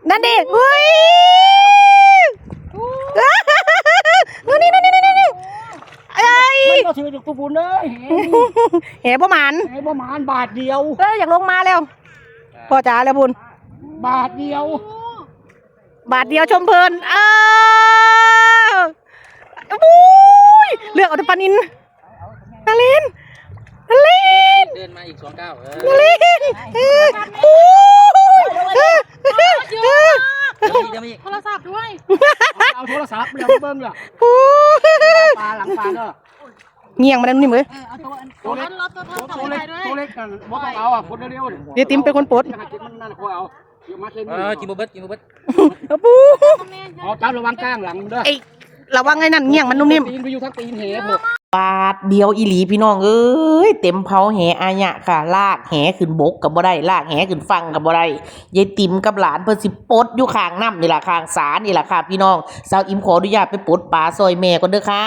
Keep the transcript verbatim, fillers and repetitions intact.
นั่นดิ เฮ้ย นู่นนี่ นู่นนี่ นู่นนี่ ไอ้ มันก็ถืออยู่ตัวบุญเลย แหบ่หมาน ไอ้ประมาณบาทเดียว เออ อยากลงมาแล้ว พ่อจ๋าแล้วบุญ บาทเดียว บาทเดียวชมเพลิน เออ อุ้ย เลือกเอาแต่ปลานิล นาริน นาริน เดินมาอีกสองก้าวเออ นาริน เออ อุ้ย เออ เออ เดี๋ยวมีเดี๋ยวมี โทรศัพท์ด้วย เอาโทรศัพท์เดี๋ยวเบิ่งเลย อุ้ย ปลาหลังปลาเด้อ เงี้ยงมาแล้วนิ่มเลย เออเอาตัวอันตัวนั้นรถตัวโทรศัพท์ ตัวเล็ก ถ่ายด้วย ตัวเล็กกันบ่ต้องเอาอ่ะคนเร็วๆ เดี๋ยวติมเป็นคนปลด อยากกินมันนั่นคอยเอาเดี๋ยวมาเส้น เออกินบ่เบิดกินบ่เบิด เอาปู เอาจับระวังก้างหลังเด้อ ไอ้ระวังไอ้นั่นเงี้ยงมันนุ่มนิ่ม ตีนไปอยู่ทั้งตีนเหผม บาทเดียวอีหลีพี่น้องเอ้ย เต็มเผาแหอายะค่ะ ลากแหขึ้นบกก็บ่ได้ ลากแหขึ้นฝั่งก็บ่ได้ ยายติ๋มกับหลานเพิ่นสิปลดอยู่ข้างน้ำนี่ล่ะ ข้างสานี่ล่ะค่ะพี่น้อง สาวอิ๋มขออนุญาตไปปลดปลาซอยแม่ก่อนเด้อค่ะ